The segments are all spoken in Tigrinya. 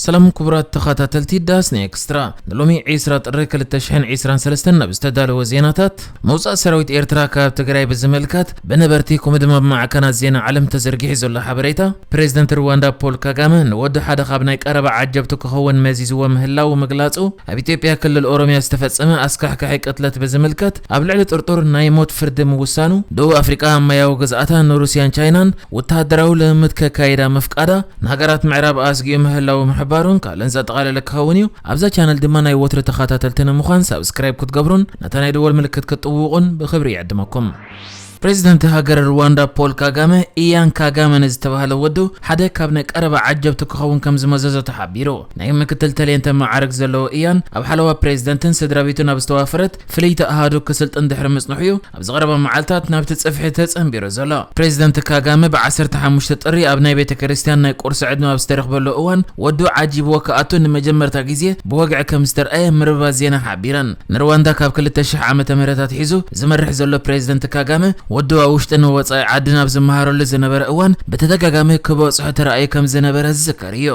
ሰላም ክቡራት ተኸታተልቲ ዳስኒ ኤክስትራ፣ ንሎሚ ዕስራ ጥሪ ክልተ ሽሕን ዕስራን ሰለስተን ናብ ዝተዳለወ ዜናታት። ምውጻእ ሰራዊት ኤርትራ ካብ ትግራይ ብዝምልከት ብነበርቲ ከምኡ ድማ ብማዕከናት ዜና ዓለም ተዘርጊሑ ዘሎ ሓበሬታ፣ ፕሬዚደንት ሩዋንዳ ፖል ካጋመ ንወዱ ሓደ ካብ ናይ ቀረባ ዓጀብቱ ክኸውን መዚዝዎ ምህላው ምግላጹ፣ ኣብ ኢትዮጵያ ክልል ኦሮሚያ ዝተፈጸመ ኣስካሕካሒ ቅትለት ብዝምልከት ኣብ ልዕሊ ጥርጡር ናይ ሞት ፍርዲ ምውሳኑ፣ ደቡብ ኣፍሪቃ ኣብ ማያዊ ግዝኣታ ንሩስያን ቻይናን ወተሃደራዊ ልምምድ ከካይዳ ምፍቃዳ ንሃገራት ምዕራብ ኣስጊኡ ምህላው ምሕባሩን ካልእን ዘጠቓለለ ክኸውን እዩ። ኣብዛ ቻነል ድማ ናይ ወትሪ ተኸታተልቲ ንምዃን ሳብስክራይብ ክትገብሩን ነታ ናይ ደወል ምልክት ክትጥውቑን ብኽብሪ ይዕድመኩም። ፕሬዚደንት ሃገር ሩዋንዳ ፖል ካጋመ፣ ኢያን ካጋመ ንዝተባህለ ወዱ ሓደ ካብ ናይ ቀረባ ዓጀብቲ ክኸውን ከም ዝመዘዞ ተሓቢሩ። ናይ ምክትል ተሌንተ መዓርግ ዘለዎ ኢያን ኣብ ሓለዋ ፕሬዚደንትን ስድራ ቤቱን ኣብ ዝተዋፈረት ፍልይቲ ኣሃዱ ክስልጥን ድሕሪ ምጽንሑ እዩ ኣብዚ ቀረባ መዓልታት ናብቲ ጽፍሒ ተጸንቢሩ ዘሎ። ፕሬዚደንት ካጋመ ብ ዓሰርተ ሓሙሽተ ጥሪ ኣብ ናይ ቤተ ክርስቲያን ናይ ቁርሲ ዕድመ ኣብ ዝተረኽበሉ እዋን ወዱ ዓጂብዎ ክኣቱ ንመጀመርታ ግዜ ብወግዒ ከም ዝተርኣየ መርበባት ዜና ሓቢረን። ንሩዋንዳ ካብ ክልተ ሽሕ ዓመተ ምህረት ኣትሒዙ ዝመርሕ ዘሎ ፕሬዚደንት ካጋመ፣ ወዱ ኣብ ውሽጥን ወጻኢ ዓድን ኣብ ዝመሃረሉ ዝነበረ እዋን ብተደጋጋሚ ክበጽሖ ተራእዩ ከም ዝነበረ ዝዝከር እዩ።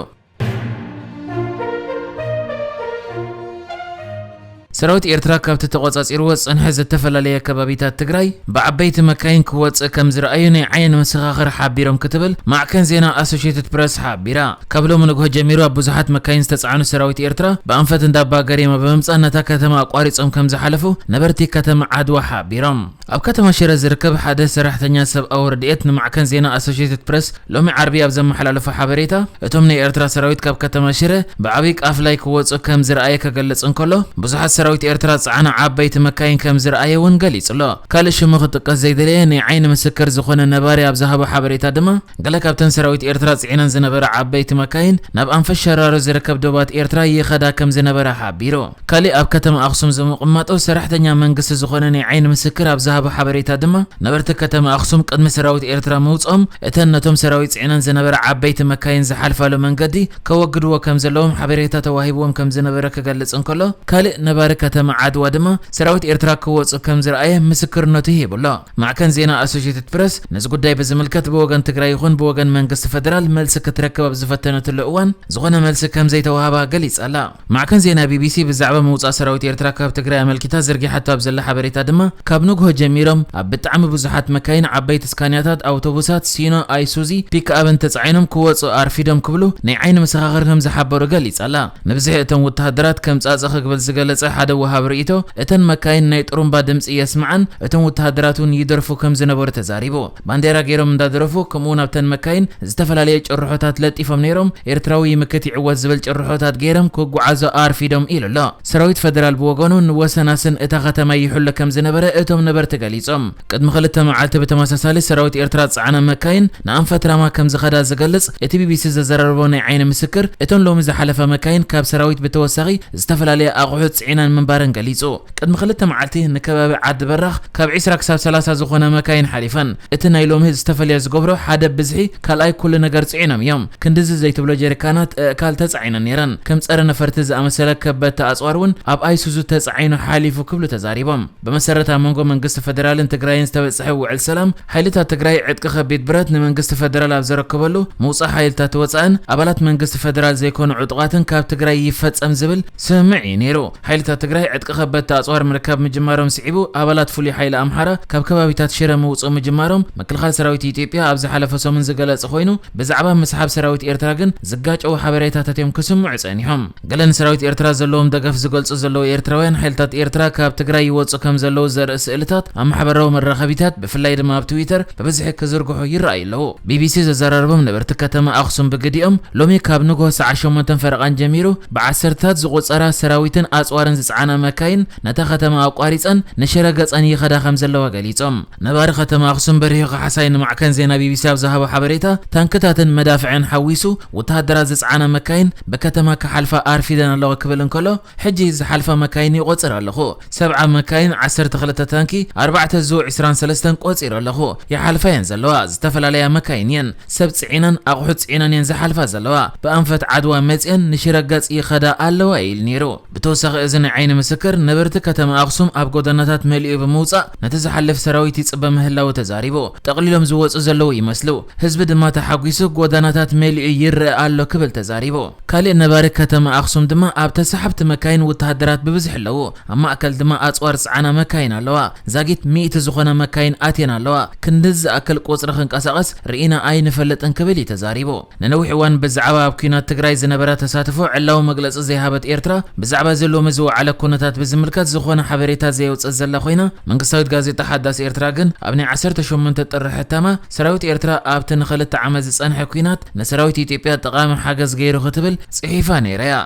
ሰራዊት ኤርትራ ካብቲ ተቖጻጺርዎ ዝጸንሐ ዝተፈላለየ ከባቢታት ትግራይ ብዓበይቲ መካይን ክወጽእ ከም ዝረኣዩ ናይ ዓይኒ መሰኻኽር ሓቢሮም ክትብል ማዕከን ዜና ኣሶሽየትድ ፕረስ ሓቢራ። ካብ ሎሚ ንግሆ ጀሚሩ ኣብ ብዙሓት መካይን ዝተጻዕኑ ሰራዊት ኤርትራ ብኣንፈት እንዳ ኣባ ገሪማ ብምምጻእ ነታ ከተማ ኣቋሪጾም ከም ዝሓለፉ ነበርቲ ከተማ ዓድዋ ሓቢሮም። ኣብ ከተማ ሽረ ዝርከብ ሓደ ሰራሕተኛ ሰብኣዊ ረድኤት ንማዕከን ዜና ኣሶሽየትድ ፕረስ ሎሚ ዓርቢ ኣብ ዘመሓላለፎ ሓበሬታ፣ እቶም ናይ ኤርትራ ሰራዊት ካብ ከተማ ሽረ ብዓብዪ ቃፍላይ ክወጹ ከም ዝረኣየ ክገልጽ እንከሎ፣ ብዙሓት ሰራዊት ኤርትራ ዝጸዓና ዓበይቲ መካይን ከም ዝረኣየ እውን ገሊጹ ኣሎ። ካልእ ሽሙ ክጥቀስ ዘይደለየ ናይ ዓይኒ ምስክር ዝኾነ ነባሪ ኣብ ዝሃቦ ሓበሬታ ድማ፣ ገለ ካብተን ሰራዊት ኤርትራ ጽዒነን ዝነበራ ዓበይቲ መካይን ናብ ኣንፈት ሸራሮ ዝርከብ ዶባት ኤርትራ ይኸዳ ከም ዝነበራ ሓቢሩ። ካሊእ ኣብ ከተማ ኣኽሱም ዝምቕማጡ ሰራሕተኛ መንግስቲ ዝኾነ ናይ ዓይኒ ምስክር ኣብ ዝሃቦ ሓበሬታ ድማ፣ ነበርቲ ከተማ ኣኽሱም ቅድሚ ሰራዊት ኤርትራ ምውጽኦም፣ እተን ነቶም ሰራዊት ጽዒነን ዝነበራ ዓበይቲ መካይን ዝሓልፋሉ መንገዲ ከወግድዎ ከም ዘለዎም ሓበሬታ ተዋሂብዎም ከም ዝነበረ ክገልጽ እንከሎ፣ ካልእ ነባሪ ከተማ ዓድዋ ድማ፣ ሰራዊት ኤርትራ ክወጹ ከም ዝረኣየ ምስክርነቱ ሂቡ ኣሎ። ማዕከን ዜና ኣሶሽየትድ ፕረስ ነዚ ጉዳይ ብዝምልከት ብወገን ትግራይ ይኹን ብወገን መንግስቲ ፈደራል መልሲ ክትረክብ ኣብ ዝፈተነትሉ እዋን፣ ዝኾነ መልሲ ከም ዘይተዋህባ ገሊጻ ኣላ። ማዕከን ዜና ቢቢሲ ብዛዕባ ምውጻእ ሰራዊት ኤርትራ ካብ ትግራይ ኣመልኪታ ዘርጊሓቶ ኣብ ዘላ ሓበሬታ ድማ፣ ካብ ንግሆ ጀሚሮም ኣብ ብጣዕሚ ብዙሓት መካይን፣ ዓበይቲ ስካንያታት፣ ኣውቶቡሳት፣ ሲኖ፣ ኣይሱዚ፣ ፒክኣፕን ተጻዒኖም ክወጹ ኣርፊዶም ክብሉ ናይ ዓይኒ መሰኻኽር ከም ዝሓበሩ ገሊጻ ኣላ። ንብዝሒ እቶም ወተሃደራት ከም ጻጸ ክግብል ዝገለጸ ሓደ ወሃቢ ርእይቶ፣ እተን መካይን ናይ ጥሩምባ ድምጺ የስምዓን እቶም ወተሃደራት እውን ይደርፉ ከም ዝነበሩ ተዛሪቡ። ባንዴራ ገይሮም እንዳደረፉ፣ ከምኡ እውን ኣብተን መካይን ዝተፈላለየ ጭርሖታት ለጢፎም ነይሮም። ኤርትራዊ ይምክት ይዕወት ዝብል ጭርሖታት ገይሮም ክጓዓዙ ኣርፊዶም ኢሉ ኣሎ። ሰራዊት ፈደራል ብወገኑ ንወሰናስን እታ ከተማ ይሕሉ ከም ዝነበረ እቶም ነበርቲ ገሊጾም። ቅድሚ ክልተ መዓልቲ ብተመሳሳሊ ሰራዊት ኤርትራ ዝጸዓና መካይን ንኣንፈት ራማ ከም ዝኸዳ ዝገልጽ እቲ ቢቢሲ ዘዘራረቦ ናይ ዓይኒ ምስክር፣ እተን ሎሚ ዝሓለፋ መካይን ካብ ሰራዊት ብተወሳኺ ዝተፈላለየ ኣቑሑት ጽዒነን ምንባረን ገሊጹ። ቅድሚ ክልተ መዓልቲ ንከባቢ ዓዲ በራኽ ካብ ዒስራ ክሳብ ሰላሳ ዝኾነ መካይን ሓሊፈን። እቲ ናይ ሎሚ ዝተፈልየ ዝገብሮ ሓደ ብዝሒ ካልኣይ ኩሉ ነገር ጽዒኖም እዮም። ክንድዚ ዘይትብሎ ጀሪካናት እእካል ተጻዒነን ነይረን። ከም ጸረ ነፈርቲ ዝኣመሰለ ከበድቲ ኣጽዋር እውን ኣብ ኣይሱዙ ተጻዒኑ ሓሊፉ ክብሉ ተዛሪቦም። ብመሰረት ኣብ መንጎ መንግስቲ ፈደራልን ትግራይን ዝተበጽሐ ውዕል ሰላም፣ ሓይልታት ትግራይ ዕጥቂ ከቢድ ብረት ንመንግስቲ ፈደራል ኣብ ዘረከበሉ፣ ምውጻእ ሓይልታት ወጻእን ኣባላት መንግስቲ ፈደራል ዘይኮኑ ዕጡቓትን ካብ ትግራይ ይፈጸም ዝብል ስምምዕ እዩ ነይሩ። ሓይልታት ትግራይ ዕጥቂ ከበድቲ ኣጽዋር ምርካብ ምጅማሮም ስዒቡ፣ ኣባላት ፍሉይ ሓይሊ ኣምሓራ ካብ ከባቢታት ሽረ ምውጽኡ ምጅማሮም ምክልኻል ሰራዊት ኢትዮጵያ ኣብ ዝሓለፈ ሰሙን ዝገለጸ ኮይኑ፣ ብዛዕባ ምስሓብ ሰራዊት ኤርትራ ግን ዝጋጨዉ ሓበሬታታት እዮም ክስምዑ ጸኒሖም። ገለ ንሰራዊት ኤርትራ ዘለዎም ደገፍ ዝገልጹ ዘለዉ ኤርትራውያን፣ ሓይልታት ኤርትራ ካብ ትግራይ ይወጹ ከም ዘለዉ ዘርኢ ስእልታት ኣብ ማሕበራዊ መራኸቢታት፣ ብፍላይ ድማ ኣብ ትዊተር ብብዝሒ ክዝርግሑ ይረኣዩ ኣለዉ። ቢቢሲ ዘዘራረቦም ነበርቲ ከተማ ኣኽሱም ብግዲኦም፣ ሎሚ ካብ ንግሆ ሰዓት ሸሞንተን ፈረቓን ጀሚሩ ብዓሰርታት ዝቑጸራ ሰራዊትን ኣጽዋርን ዝጸዓና መካይን ነታ ከተማ ኣቋሪጸን ንሽረ ገጸን ይኸዳ ከም ዘለዋ ገሊጾም። ነባሪ ከተማ ኣኽሱም በሪሁ ካሕሳይ ንማዕከን ዜና ቢቢሲ ኣብ ዝሃቦ ሓበሬታ፣ ታንክታትን መዳፍዕን ሓዊሱ ወተሃደራት ዝጸዓና መካይን ብከተማ ክሓልፋ ኣርፊደን ኣለዋ ክብል እንከሎ፣ ሕጂ ዝሓልፋ መካይን ይቖጽር ኣለኹ። ሰብዓ መካይን፣ ዓሰርተ ክልተ ታንኪ፣ ኣርባዕተ ዙ ዕስራን ሰለስተን ቆጺረ ኣለኹ። ይሓልፋ እየን ዘለዋ። ዝተፈላለያ መካይን እየን። ሰብ ጽዒነን፣ ኣቑሑት ጽዒነን እየን ዝሓልፋ ዘለዋ። ብኣንፈት ዓድዋ መጺአን ንሽረ ገጽ ይኸዳ ኣለዋ ኢሉ ነይሩ። ብተወሳኺ እዚ ናይ ዓይኒ ምስክር ነበርቲ ከተማ ኣኽሱም ኣብ ጎደናታት መሊኡ ብምውጻእ ነቲ ዝሓልፍ ሰራዊት ይጽበ ምህላዉ ተዛሪቡ። ጠቕሊሎም ዝወጹ ዘለዉ ይመስሉ። ህዝቢ ድማ ተሓጒሱ ጎደናታት መሊኡ ይረአ ኣሎ ክብል ተዛሪቡ። ካልእ ነባሪ ከተማ ኣኽሱም ድማ ኣብ ተሳሓብቲ መካይን ወተሃደራት ብብዝሒ ኣለዉ። ኣብ ማእከል ድማ ኣጽዋር ዝጸዓና መካይን ኣለዋ። ዛጊት ሚእቲ ዝኾና መካይን ኣትየን ኣለዋ። ክንድዚ ዝኣክል ቁጽሪ ክንቀሳቐስ ርኢና ኣይንፈልጥን ክብል እዩ ተዛሪቡ። ንነዊሕ እዋን ብዛዕባ ኣብ ኲናት ትግራይ ዝነበራ ተሳትፎ ዕላዊ መግለጺ ዘይሃበት ኤርትራ፣ ብዛዕባ እዚ ሎሚ ዝወዓለ ኩነታት ብዝምልከት ዝኾነ ሓበሬታ ዘየውጽእ ዘላ ኮይና፣ መንግስታዊት ጋዜጣ ሓዳስ ኤርትራ ግን ኣብ ናይ ዓሰርተ ሸሞንተ ጥሪ ሕታማ፣ ሰራዊት ኤርትራ ኣብቲ ንኽልተ ዓመት ዝጸንሐ ኲናት ንሰራዊት ኢትዮጵያ ጠቓሚ ሓገዝ ገይሩ ክትብል ጽሒፋ ነይራ እያ።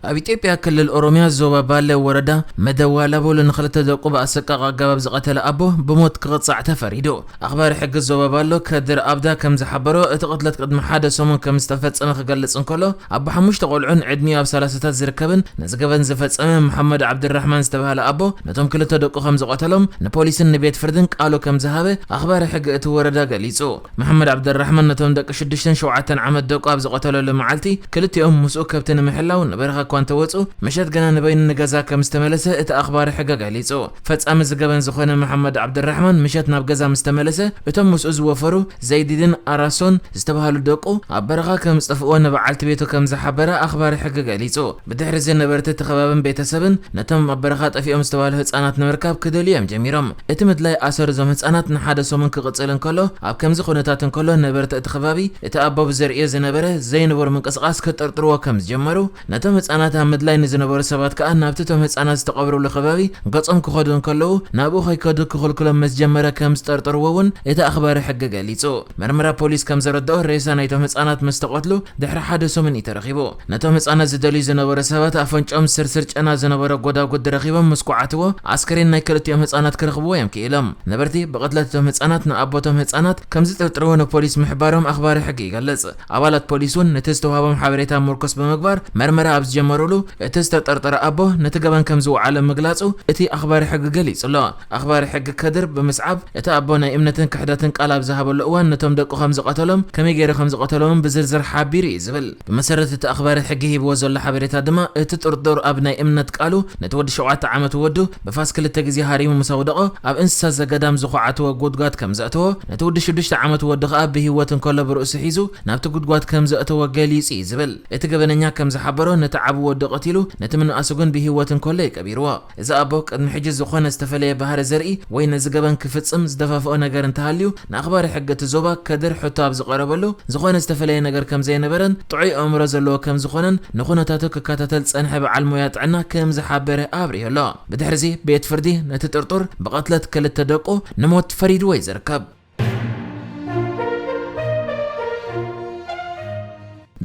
ኣብ ኢትዮጵያ ክልል ኦሮሚያ ዞባ ባለ ወረዳ መደዋ ላቦሎ ንኽልተ ደቁ ብኣሰቃቂ ኣገባብ ዝቐተለ ኣቦ ብሞት ክቕጻዕ ተፈሪዱ። ኣኽባሪ ሕጊ ዞባ ባሎ ከድር ኣብዳ ከም ዝሓበሮ፣ እቲ ቅትለት ቅድሚ ሓደ ሰሙን ከም ዝተፈጸመ ክገልጽ እንከሎ፣ ኣቦ ሓሙሽተ ቆልዑን ዕድሚኡ ኣብ ሰላሳታት ዝርከብን ነዚ ገበን ዝፈጸመ መሓመድ ዓብድራሕማን ዝተባህለ ኣቦ ነቶም ክልተ ደቁ ከም ዝቐተሎም ንፖሊስን ንቤት ፍርድን ቃሉ ከም ዝሃበ ኣኽባሪ ሕጊ እቲ ወረዳ ገሊጹ። መሓመድ ዓብደራሕማን ነቶም ደቂ ሽዱሽተን ሸውዓተን ዓመት ደቁ ኣብ ዝቐተለሉ መዓልቲ፣ ክልቲኦም ምስኡ ከብቲ ንምሕላው ንበረኻ እኳ እንተወጹ፣ ምሸት ግና ንበይኑ ንገዛ ከም ዝተመለሰ እቲ ኣኽባሪ ሕጊ ገሊጹ። ፈጻሚ እዚ ገበን ዝኾነ መሓመድ ዓብደራሕማን ምሸት ናብ ገዛ ምስ ተመለሰ፣ እቶም ምስኡ ዝወፈሩ ዘይዲድን ኣራሶን ዝተባህሉ ደቁ ኣብ በረኻ ከም ዝጠፍእዎ ንበዓልቲ ቤቱ ከም ዝሓበረ ኣኽባሪ ሕጊ ገሊጹ። ብድሕሪ እዚ ነበርቲ እቲ ከባብን ቤተሰብን ነቶም ኣብ በረኻ ጠፊኦም ዝተባህሉ ህጻናት ንምርካብ ክደልዩ እዮም ጀሚሮም። እቲ ምድላይ ኣሰር እዞም ህጻናት ንሓደ ሰሙን ክቕጽል እንከሎ፣ ኣብ ከምዚ ኩነታት እንከሎ ነበርቲ እቲ ከባቢ እቲ ኣቦ ብዘርእዮ ዝነበረ ዘይንቡር ምንቅስቓስ ክጥርጥርዎ ከም ዝጀመሩ፣ ነቶም ህጻናት ኣብ ምድላይ ንዝነበሩ ሰባት ከኣ ናብቲ እቶም ህጻናት ዝተቐብሩሉ ከባቢ ገጾም ክኸዱ እንከለዉ ናብኡ ከይከዱ ክኽልክሎም ምስ ጀመረ ከም ዝጠርጠርዎ እውን እቲ ኣኽባሪ ሕጊ ገሊጹ። መርመራ ፖሊስ ከም ዘረድኦ ሬሳ ናይቶም ህጻናት ምስ ተቐትሉ ድሕሪ ሓደ ሰሙን እዩ ተረኺቡ። ነቶም ህጻናት ዝደልዩ ዝነበሩ ሰባት ኣፈንጭኦም ስርስር ጨና ዝነበረ ጎዳጉዲ ረኺቦም ምስ ኳዓትዎ ኣስከሬን ናይ ክልቲኦም ህጻናት ክረኽብዎ እዮም ክኢሎም። ነበርቲ ብቕትለት እቶም ህጻናት ንኣቦቶም ህጻናት ከም ዝጥርጥርዎ ንፖሊስ ምሕባሮም ኣኽባሪ ሕጊ ይገልጽ። ኣባላት ፖሊስ እውን ነቲ ዝተዋህቦም ሓበሬታ ምርኩስ ብምግባር መርመራ ኣብ ዝጀመሩሉ እቲ ዝተጠርጠረ ኣቦ ነቲ ገበን ከም ዝወዓለ ምግላጹ እቲ ኣኽባሪ ሕጊ ገሊጹ ኣሎ። ኣኽባሪ ሕጊ ከድር ብምስዓብ እቲ ኣቦ ናይ እምነትን ክሕደትን ቃል ኣብ ዝሃበሉ እዋን ነቶም ደቁ ከም ዝቐተሎም ከመይ ገይሩ ከም ዝቐተሎምን ብዝርዝር ሓቢሩ እዩ ዝብል። ብመሰረት እቲ ኣኽባሪ ሕጊ ሂብዎ ዘሎ ሓበሬታ ድማ እቲ ጥርጡር ኣብ ናይ እምነት ቃሉ ነቲ ወዲ ሸውዓተ ዓመት ወዱ ብፋስ ክልተ ግዜ ሃሪሙ ምስ ኣውደቖ ኣብ እንስሳ ዘገዳም ዝኾዓትዎ ጉድጓድ ከም ዘእተዎ፣ ነቲ ወዲ ሽዱሽተ ዓመት ወዱ ከኣ ብህይወት እንከሎ ብርእሱ ሒዙ ናብቲ ጉድጓድ ከም ዘእተዎ ገሊጹ እዩ ዝብል። እቲ ገበነኛ ከም ዝሓበሮ ነቲ ዓቢ ወዱ ቀቲሉ ነቲ ምንኣሱ ግን ብህይወት እንከሎ እዩ ቀቢርዎ። እዚ ኣቦ ቅድሚ ሕጂ ዝኾነ ዝተፈለየ ባህሪ ዘርኢ ወይ ነዚ ገበን ክፍጽም ዝደፋፍኦ ነገር እንተሃልዩ፣ ንኣኽባሪ ሕጊ እቲ ዞባ ከድር ሕቶ ኣብ ዝቐረበሉ፣ ዝኾነ ዝተፈለየ ነገር ከም ዘይነበረን ጥዑይ ኣእምሮ ዘለዎ ከም ዝኾነን ንኹነታቱ ክከታተል ዝጸንሐ በዓል ሞያ ጥዕና ከም ዝሓበረ ኣብሪሁ ኣሎ። ብድሕሪዚ ቤት ፍርዲ ነቲ ጥርጡር ብቐትለት ክልተ ደቁ ንሞት ፈሪድዎ እዩ ዝርከብ።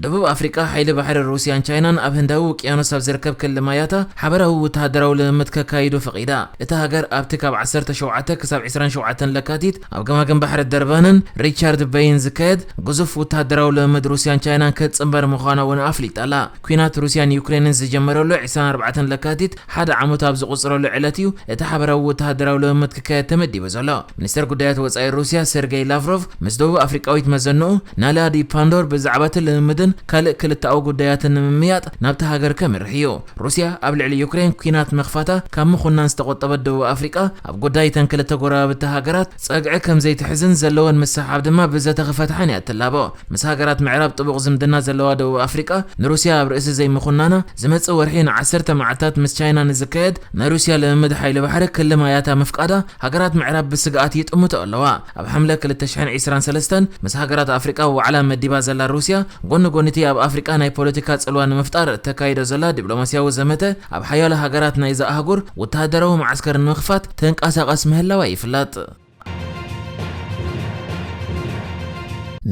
ደቡብ ኣፍሪቃ፣ ሓይሊ ባሕሪ ሩስያን ቻይናን ኣብ ህንዳዊ ውቅያኖስ ኣብ ዝርከብ ክሊ ማያታ ሓበራዊ ወተሃደራዊ ልምምድ ከካይዱ ፈቒዳ። እታ ሃገር ኣብቲ ካብ ዓሰርተ ሸውዓተ ክሳብ ዕስራን ሸውዓተን ለካቲት ኣብ ገማግም ባሕሪ ደርባንን ሪቻርድ በይን ዝካየድ ግዙፍ ወተሃደራዊ ልምምድ ሩስያን ቻይናን ክትጽንበር ምዃና እውን ኣፍሊጣ ኣላ። ኲናት ሩስያን ዩክሬንን ዝጀመረሉ ዕስራን ኣርባዕተን ለካቲት ሓደ ዓመቱ ኣብ ዝቑጽረሉ ዕለት እዩ እቲ ሓበራዊ ወተሃደራዊ ልምምድ ክካየድ ተመዲቡ ዘሎ። ሚኒስተር ጉዳያት ወጻኢ ሩስያ ሰርጌይ ላቭሮቭ ምስ ደቡብ ኣፍሪቃዊት መዘንኡ ናላዲ ፓንዶር ብዛዕባ እቲ ልምምድን ካልእ ክልተኣዊ ጉዳያትን ንምምያጥ ናብቲ ሃገር ከምርሕ እዩ። ሩስያ ኣብ ልዕሊ ዩክሬን ኲናት ምኽፋታ ካብ ምኹናን ዝተቖጠበት ደቡብ ኣፍሪቃ፣ ኣብ ጉዳይ እተን ክልተ ጎረባብቲ ሃገራት ጸግዒ ከም ዘይትሕዝን ዘለወን ምስሕሓብ ድማ ብዘተ ክፈትሓን እያ እትላቦ። ምስ ሃገራት ምዕራብ ጥቡቕ ዝምድና ዘለዋ ደቡብ ኣፍሪቃ፣ ንሩስያ ኣብ ርእሲ ዘይምኹናና፣ ዝመጽእ ወርሒ ንዓሰርተ መዓልታት ምስ ቻይና ንዝካየድ ናይ ሩስያ ልምምድ ሓይሊ ባሕሪ ክሊ ማያታ ምፍቃዳ፣ ሃገራት ምዕራብ ብስግኣት ይጥምቶ ኣለዋ። ኣብ ሓምለ ክልተ ሽሕን ዕስራን ሰለስተን ምስ ሃገራት ኣፍሪቃ ዋዕላ መዲባ ዘላ ሩስያ፣ ጎኒ ጎኒ እቲ ኣብ ኣፍሪቃ ናይ ፖለቲካ ጽልዋ ንምፍጣር እተካይዶ ዘላ ዲፕሎማስያዊ ዘመተ፣ ኣብ ሓያሎ ሃገራት ናይዛ ኣህጉር ወተሃደራዊ መዓስከር ንምኽፋት ተንቀሳቐስ ምህላዋ ይፍለጥ።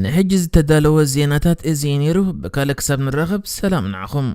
ንሕጂ ዝተዳለወ ዜናታት እዚ እዩ ነይሩ። ብካልእ ክሳብ ንራኸብ ሰላም ንዓኹም።